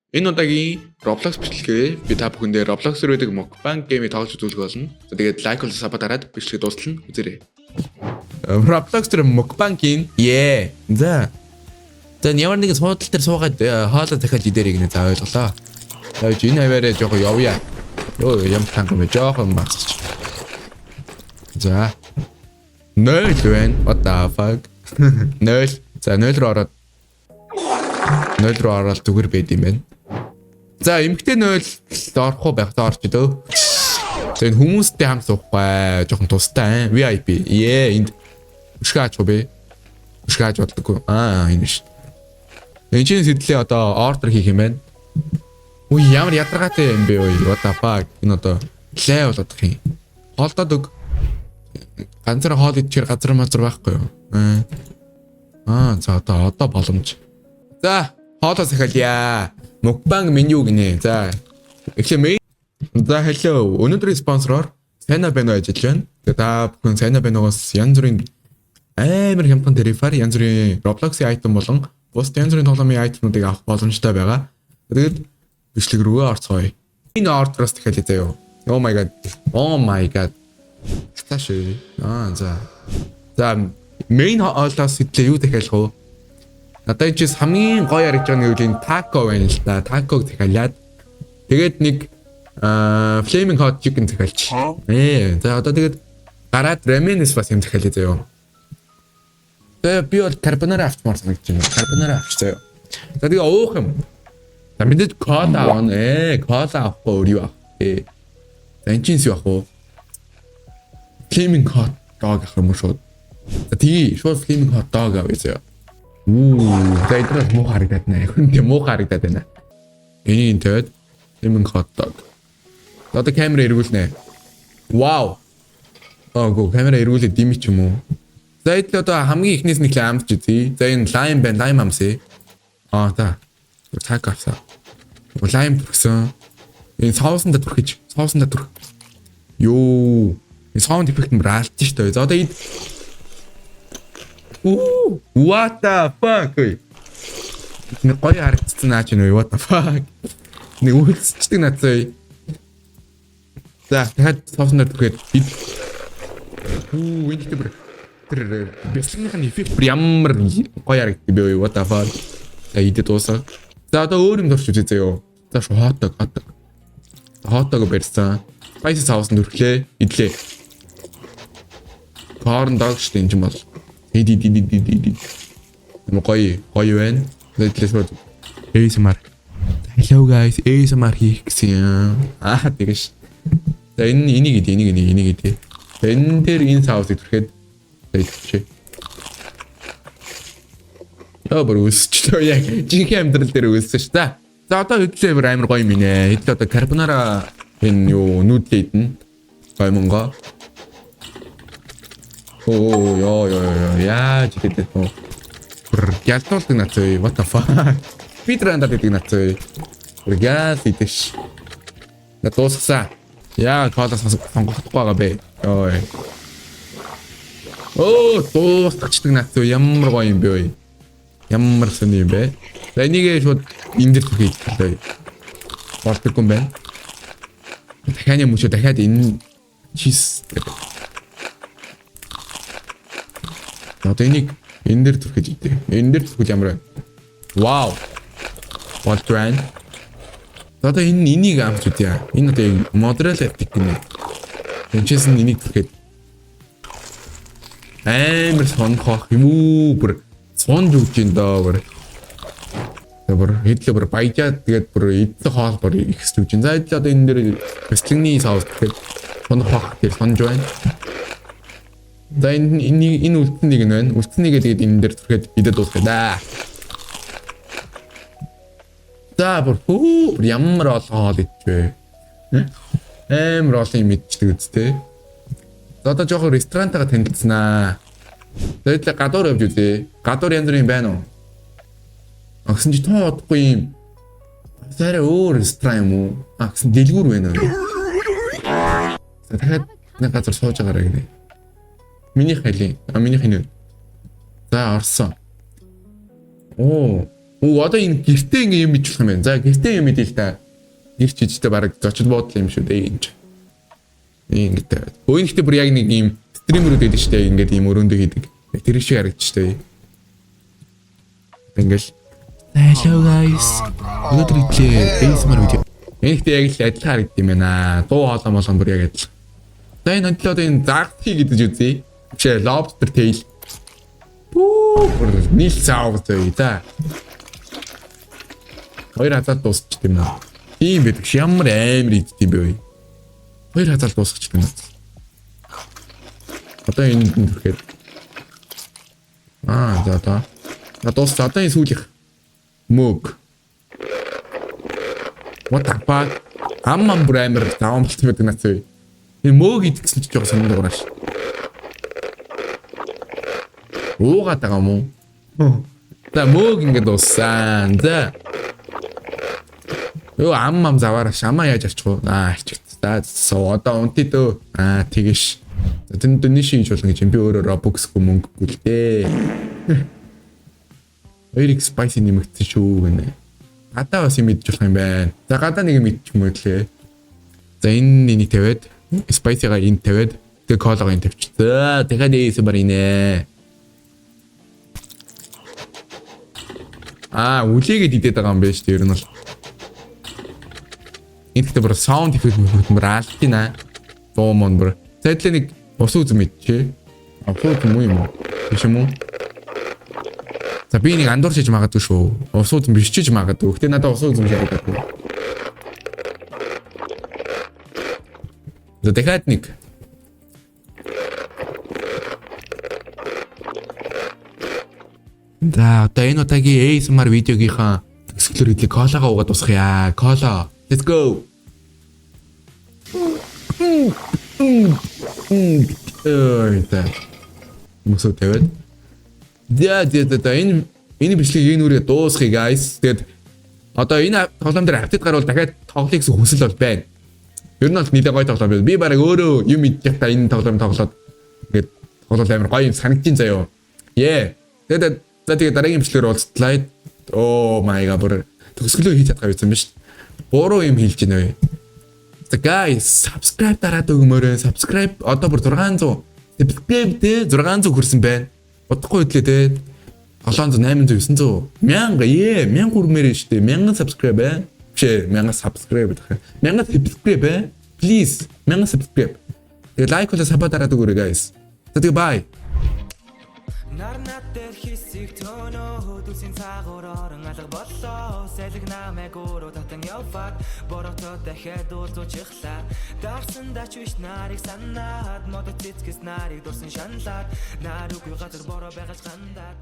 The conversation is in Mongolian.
Энэ удаагийн Roblox бичлэгээр би та бүхэндээ Roblox дээр байдаг mukbang game-ийг тоглож үзүүлэх болно. За, тэгээд like болон sub дараад бичлэгийг дуустал нь үзээрэй. Roblox дээр mukbang game. Yeah. За. За, ямар нэгэн суудал дээр суугаад хоолоо захиалж идэрийг нэ, за, ойлголоо. За, энэ хаваараа жоохон явъя. Йоо, ямар танк юм бэ? Жоохон багсч. За. 0 байна. What the fuck? 0. За, 0 руу ороод, 0 руу ороод зүгээр байд юм байна. За, эмгтэй 0 орох уу байх та, орч дөө. За, энэ хүмүүстэй хамт суухгүй, жоохон тустай. VIP. Yeah, энд өшгөө аач уу бэ? Өшгөө ааж боддоггүй. Аа, энэ биш. Энэ чинь сэтлээ, одоо order хийх юм байна. Үгүй, ямар ядаргаатай юм бэ, ой. What the fuck? Энэ одоо лай болоод их юм. Хоолдоод өг. Ганцаар хоол идчихэр газар мазар байхгүй юу? Аа. Аа, за, одоо боломж. За, хоолоо захиалъя. Mukbang меню гинэ. За. Эхлээ main. За, hello. Өнөөдрийн спонсороор Сайна Бено ажиллаж байна. Тэгээ та бүхэн Сайна Беногоос янз бүрийн амар хямдхан тарифаар янз бүрийн Roblox-ийн item болон бусад янз бүрийн тоглоомын item нуудыг авах боломжтой байгаа. Тэгээд бичлэг рүүгээ орцгоё. Энэ order оос дахиад заяа. Oh my God. Oh my God. Цааш. Аа, за. За, main хоолоос хэдлээ, юу дахиалах вэ? Надад энэ чинь хамгийн гоё харагдаж байгаа нэг энэ тако байна л да. Таког захиалаад тэгээд нэг flaming hot chicken захиалч. За, одоо тэгээд гараад ramen-с бас юм захиалъя заяа. Тэгээ би бол carbonara авчмаар санагдаж байна. Carbonara авч заяа. За, тэгээ уух юм. За, мэдээж кола авна. Кола авахгүй өөр юу авах. За, энэ чинь юу авах вэ? Flaming hot dog авах юм уу шууд? За, тий, шууд flaming hot dog авъя заяа. Уу, за, эдгээр муу харагдаад байна. Хүн муу харагдаад байна. Энийг тавиад flaming hot dog. Одоо камера эргүүлнэ. Вау. Аагүй, камера эргүүлээд дими ч юм уу. За, эдгээр одоо хамгийн ихнээс нь эхлээ амсч үзье. За, энэ lime байна, lime амсъя. Аа, за. Цаг авсан. Lime түрхсэн. Энэ соусанда түрхэж, соусанда түрх. Йоо. Энэ sound effect нь раалж штэ. За, одоо эд. Оо, what the fuck? Нэг гоё харагдсан наач нөө, what the fuck? Нэг үлсчдэг наацаа. За, дахиад соуснаар түрхэд эд. Үу, энэ тэр тэр бяцлагных нь эффект бүр ямар гоё харагддаг бэ, what the fuck? За, идэ дуусаа. За, одоо өөр юм дурч үзье заяо. За, шүү, hot dog, hot dog. Hot dog барьсан. Spicy sauce түрхлээ, идлээ. Corn dog шүү дээ энэ чинь бол. Ид ид ид ид ид ид. Юм гоё гоё байна. Идлээ шууд. ASMR. Hello guys, ASMR хийх гэсэн юм. Аа, тэгэж. За, энэ энийг ид, энийг энийг энийг ид. За, энэ дээр энэ соусыг түрхэд идчихье. Яа, бүр өсчлөө, яг жинхэнэ амьдрал дээр өссөн ш. За. За, одоо хөдлөө, бүр амар гоё юм нэ. Хэдлээ одоо carbonara, энэ юу, noodle идэнэ. Гоё мөнгө. Оо, ёо ёо ёо, яаж идэв вэ? Бүр гялдуулдаг нацаа. What the fuck? Speedrun даад идэг нацаа. Бүр гял идэш. На, дуусгасан. Яа, кола сонгохдохгүй байгаа бэ? Йой. Оо, дуусгачдаг нацаа, ямар гоё юм бэ ой. Ямар сони юм бэ? За, энийг шууд энэ дээр түрхий идэхлээ. Болдоггүй юм байна. Дахиад юм шүү, дахиад энэ cheese гэдэг. Одоо энийг энэ дээр түрхэж идэ. Энэ дээр түрхэл ямар вэ? Вау. Болж байна. Одоо энэ энийг амч үзье. Энэ одоо яг mozzarella stick гинэ. Энэчээс нь энийг түрхэд амар сонхох юм уу? Бүр сунж өгч ин доо бүр. Тэгээ бүр хэдлээ бүр баяжаад, тэгээд бүр эдсэн хоол бүр ихсэж өгч. За, хэдлээ одоо энэ дээр бяцлагны соус гэхэд сонхох гэж сонж байна. За, энэ энэ энэ үлдсэн нэг нь байна. Үлдсэн нэгээ тэгээд энэ дээр түрхэд идэ дуусгая да. За, бүр хүү, бүр ямар олон хоол идчихвэ. Амар олон юм идчихдэг үстэй. За, одоо жоохон ресторантайгаа танилцсанаа. За, хэдлээ гадуур явж үзье. Гадуур янз бүрийн байна уу? Агсан чи тун удахгүй юм. Арай өөр ресторан юм уу? А, гэсэн дэлгүүр байна уу? За, дахиад нэг газар сууж байгаарай гинэ. Миний хайлийн. А, миний хинэ. За, орсон. Оо. Оо, одоо энэ гэртээ ингээ юм идчих юм байна. За, гэртээ юм идэл л та. Гэрч ижтэй бараг зочид буудал юм шүү дээ энэ ч. Ингээд тавиад. Өө, энэ ихтэй бүр яг нэг юм streamer үүд байдаг шүү дээ. Ингээд ийм өрөөндөө хийдэг. Тэр шиг харагдчих дээ. Ингээл "Hello guys. Өнөөдөр идлээ ASMR видео." Энэ ихтэй яг л адилхан харагдсан юм байна. Дуу хоолой молон бүр яг адилхан. За, энэ хөдлөө одоо энэ загтхий гэж үзье. Чи lobster tail. Пүү, бүр нийл цаав зөө да. Хоёр хазаад дуусчих юм аа. Тийм байдаг ш, ямар амар иддэг юм бэ вэ? Хоёр хазаал дуусгачих юм. Одоо энд нь түрхэд. Аа, за за. За, дууссан. Одоо энэ сүүлийнх. Мөг. What the fuck? Ам ам бүр амар заван болчихсон байдаг наац үе. Энэ мөөг идэх гэсэн чи жоохон сонирхол дуурай ш. Уугаад байгаа юм уу? За, мөөг ингэ дууссан. За. Йоо, ам ам заваараш. Амаа яаж арчих вэ? Аа, арчих. За, соо одоо унтъя дөө. Аа, тэгэж. Тэнд donation хийж болно гэж юм. Би өөрөө Robux-гүй, мөнгөгүй л дээ. 2x spicy нэмэгдсэн шүү гэнэ. Гадаа бас юм идэж болох юм байна. За, гадаа нэг юм идчих юм уу лээ. За, энэ энийг тавиад, spicy-га энд тавиад, тэгээ колагоо энд тавьчих. За, дахиад ASMR инэ. Аа, үлээгээд идээд байгаа юм байна шүү дээ ер нь бол. Энэ гэхдээ бүр sound effect мөр алдина. Дуу мон бүр. За, хэдлээ нэг ус үзм идчихэ. Ус үзм муу юм уу? Биш юм уу? За, би нэг андуурч хийж магадгүй шүү. Ус үзм биш ч магадгүй. Гэтэ надад ус үзм шаардлага. За, дахиад нэг. За, одоо энэ удаагийн ASMR видеогийнхаа төгсгөлөөр идлээ колагоо уугаад дуусгая. Кола. Let's go. Ой, та. Мөсөө тавиад. За за за, энэ бичлэгийг энэ үрээ дуусгая, guys. Тэгээд одоо энэ тоглоом дээр update гарвал дахиад тоглоё гэсэн хүсэл бол байна. Ер нь бол нэлээд гоё тоглоом байна. Би бараг өөрөө юм идэх та энэ тоглоом тоглоод ингээд тоглол амар гоё юм санагдчих заяо. Yeah. Тэгээд за, тэгээд дараагийн бичлэгээр уулзтлаа. Oh my god, бүр төгсгөлөө хийж чадгаа байсан биз. Буруу юм хэлж байна вэ? За guys, subscribe дараад өгмөөрэй. Subscribe одоо бүр 600 subscribe дээ, 600 хүрсэн байна. Удахгүй хөдлөө те. 700, 800, 900, 1000, ээ, 1000 хүрмээр шүү дээ. 1000 subscribe байна. Биш ээ, 1000 subscribe гэх. 1000 subscribe байна. Please, 1000 subscribe. Тэгээ like болоо sub дараад өгөөрэй, guys. За, тэгээ bye. Нарнат дээр хэсэг төнөө хөдөлсөн цагуур орон алга боллоо. Сэлэг намайг өөрөө татан яваад боротоо дахиад уулзуучихлаа. Дарсан дач биш нарыг санаад, модод цэцгэс нарыг дурсан шаналаад, нар үгүй газар бороо байгаж гандаад.